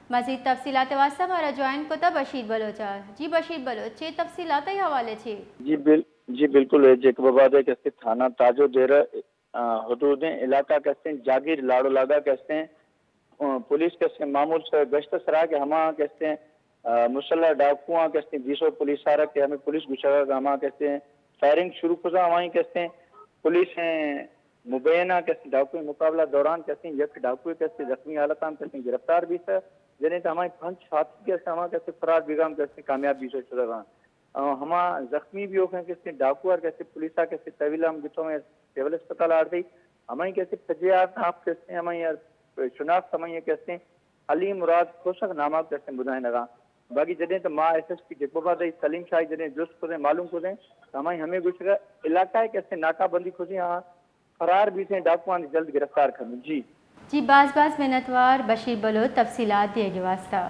مزید تفصیلات واسطہ مارا جوائن کتا بشیر بلوچ ءَ۔ جی بشیر بلوچ، چے تفصیلات ءِ حوالے چے؟ جی بل-، جی بالکل، اے جیکب آباد ءِ کستے تھانہ تاج و دیرہ، آ، حدودیں علاقہ کستیں جاگیر لاڑو لاگا کستیں، آ، پولیس کستیں معمول سے گشت سرا کہ ہما کستیں، آ، مسلح ڈاکواں کستیں بیسو پولیس آرا کہ ہمیں پولیس گچا ہما کستیں فائرنگ شروع کزا ہمائی کستیں پولیس ہیں مبینہ کستیں ڈاکوئیں مقابلہ دوران کستیں یک ڈاکوئے کستیں زخمی حالت ہم کستیں گرفتار بیتا، جنہیں تو ہمائی پنچ ساتھی کستیں ہما کستیں فرار بیگام کستیں کامیاب بیسو شدگاں۔ آ، ہما زخمی بھی ہوکیں کستیں ڈاکو آر کستیں پولیس آ کستیں تحویل ہم گتوں میں سول اسپتال آڑ دی۔ ہمائی کستیں پجے آر آپ کستیں ہمائی آر شناخت ہمائی کستیں علی مراد کوسک نامہ کستیں بدائیں لگا۔ باقی جدیں تو ما ایس ایس پی جیکب آباد سلیم شاہی جدیں جست کدیں معلوم کدیں تو ہمائی ہمیں گوشگا علاقہ کستیں ناکہ بندی کدیں ہاں فرار بیتیں ڈاکوان جلد گرفتار کریں۔ جی۔ جی باز باز منتوار بشیر بلوچ تفصیلات دیگے واسطہ۔